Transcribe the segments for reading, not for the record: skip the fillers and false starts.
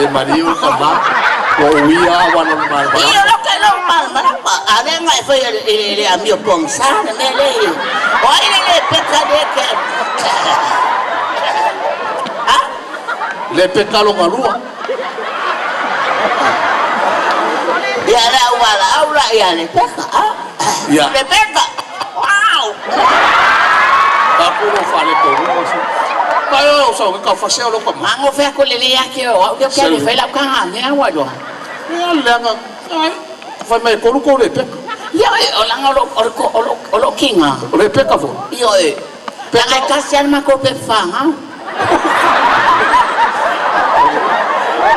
Le mali o ka ma. Ko uia wana le mal. Ia lo ke lo mal malama. Ale nga e fai le amio pongsa le mele. O ai le le peka le ke. Ha? Le peka lo ngalua. Ia le au wala au la ia le peka. Ha? Ia. Le peka. Wow. Ka ku lo fa le ko mo so. Pa yo so ka fa se lo ka ma. Mango fea ko le le ake o au ke le fai la ka ha me au lo. Ia le nga ai fai mai ko ko le peka. Ia o langa o o o lo kinga. O le peka fo. Ia e. Peka ka se ma ko pe fa ha.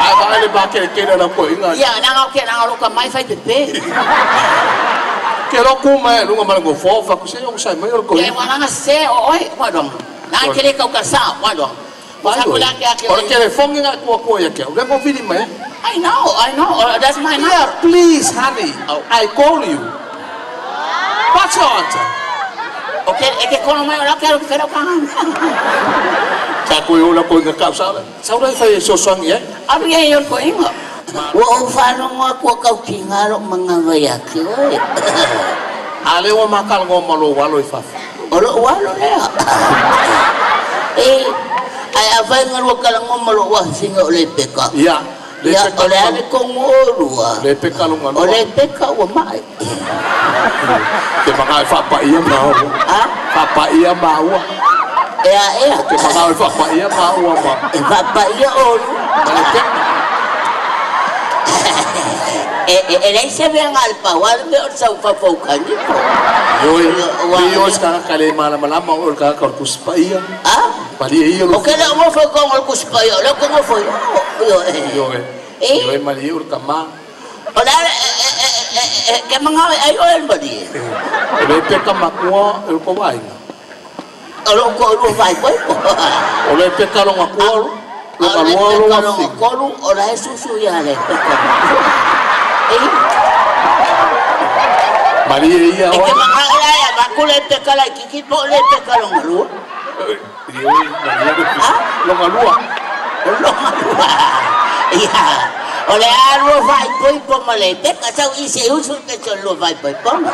Ai va le ba ke ke la ko inga. Ia nanga ke nanga lo ka mai fai pe pe. Ke lo ku mai lunga ma ngo fo fa ku se yo sai mai ko. Ia wa se o oi wa dong. Na ke le ka ka sa wa dong. Wa ko la ke ke. O le telefone nga ko ko ya ke. O le ko vili mai. I know, I know. That's my number. Yeah, please, honey. I call you. What's your answer? Okay, e ke kono mai ora ke ro ke ro ka. Ka ko yo la ko nga ka sa. Sa ora fai so swang ye. Aru ye yo ko inga. Ua ou faalogo aku a kaukiga lo'u magavai ake oe. A le ua makalagoa ma lou alo i fafo. O lo'u alo lea. E ae afai galua kalagoa ma lo'u afiga o le peka. Ia. Ia o le ale kogo olua. Le peka longa O le peka ua ma'e. Ke maga e faapaia maua. A? Faapaia maua. Ea ea. Ke maga e faapaia maua ma. E faapaia olu. Ma le peka. E leai se mea ga le pau a le mea o le saufafaukani po. Ioe, pei o se tagata le malamalama o le tagata o le Tusi Paia. A? Malie ia lo. O ke le o gofo i koga o le Tusi Paia, o le o ke gofo i o. Ioe. Ioe. Ioe malie o le tamā. O le a ke magao e ai oe le malie. O le peka makua e le kou aiga. O lou to'alua faepoepo. O le peka longa kua longa lua O le lou peka longa afiga. tolu, o la e susu ia le peka makua. E. Malie ia E oe. ke magao la e avatu le peka laitiiti po o le peka longa lua. Ioe, malie le A? longa lua. O longa lua. Ia. O le a lua faaipoipo ma le peka sau i se usu le pesa o le lua faaipoipoga.